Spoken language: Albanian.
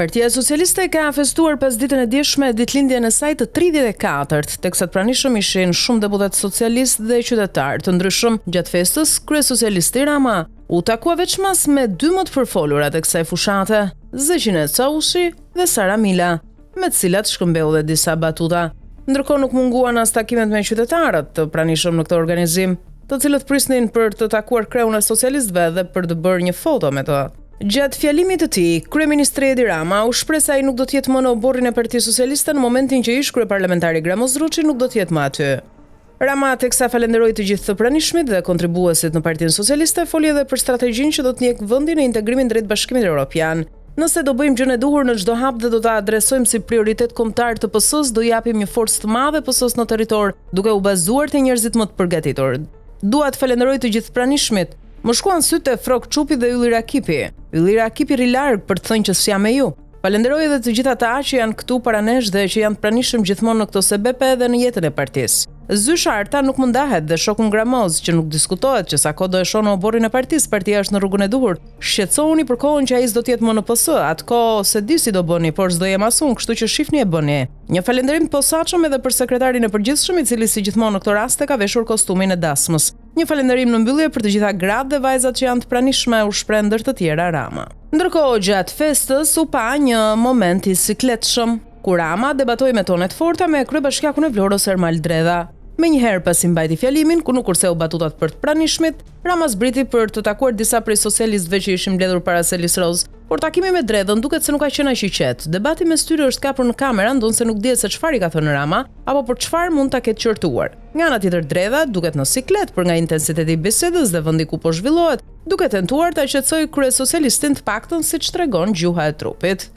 Partia Socialiste ka festuar pasditen e djeshme ditëlindjen e saj të 34-të, teksa të pranishëm ishin shumë deputetë socialistë dhe qytetarë të ndryshëm. Gjatë festës, kryesocialisti Rama u takua veçmas me dy më të përfolurat e kësaj fushate, Zegjine Çaushi dhe Sara Mila, me të cilat shkëmbeu dhe disa batuta. Ndërkohë nuk munguan as takimet me qytetarët të pranishëm në këtë organizim, të cilët prisnin për të takuar kreun e socialistëve dhe për të bërë një foto me të. Gjatë fjalimit të tij, kryeministri Edi Rama u shpreh se ai nuk do të jetë më në oborrin e Partisë Socialiste në momentin që ish-kryeparlamentari Gramoz Ruçi nuk do të jetë më aty. Rama teksa falenderoi të gjithë të pranishmit dhe kontribuuesit në Partinë Socialiste, foli edhe për strategjinë që do të ndjekë vendi në integrimin drejt Bashkimit Europian. Nëse do bëjmë gjënë e duhur në çdo hap dhe do ta adresojmë si prioritet kombëtar të PS-së, do i japim një forcë të madhe PS-së në territor, duke u bazuar te njerëzit më të përgatitur. Dua të falenderoj të gjithë të pranishmit. Më shkuan sytë te Frrok Çupi dhe Ylli Rakipi. Ylli Rakipi rri larg për të thënë që s'jam me ju. Falenderoj edhe të gjithë ata që janë këtu para nesh dhe që janë të pranishëm gjithmonë në këto sebepe edhe në jetën e partisë. Zysha Arta nuk më ndahet dhe shokun Gramoz, që nuk diskutohet që sa kohë do e shoh në oborrin e partisë, partia është në rrugën e duhur. Shqetësohuni për kohën që ai s'do të jetë më në PS, atë kohë s'e di si do bëni, por s'do jem as unë, kështu që shifni e bëni. Një falënderim të posaçëm edhe për sekretarin e përgjithshëm, i cili si gjithmonë në këto raste ka veshur kostumin e dasmës. Një falënderim në mbyllje për të gjitha gratë dhe vajzat që janë të pranishme, u shpreh ndër të tjera Rama. Ndërkohë, gjatë festës u pa një moment i sikletshëm, ku Rama debatoi me tone të forta me kryebashkiakun e Vlorës Ermal Dredha. Menjëherë pasi mbajti fjalimin, ku nuk kurseu batutat për të pranishmit, Rama zbriti për të takuar disa prej socialistëve që ishin mbledhur para selisë rozë. Por takimi me Dredhën duket se nuk ka qenë aq i qetë. Debati mes tyre është kapur në kamera, ndonëse nuk dihet se çfarë i ka thënë Rama, apo për çfarë mund ta ketë qortuar. Nga ana tjetër Dredha duket në siklet për nga intensiteti i bisedës dhe vendi ku po zhvillohet, duke tentuar ta qetësojë kryesocialistin të paktën siç tregon gjuha e trupit.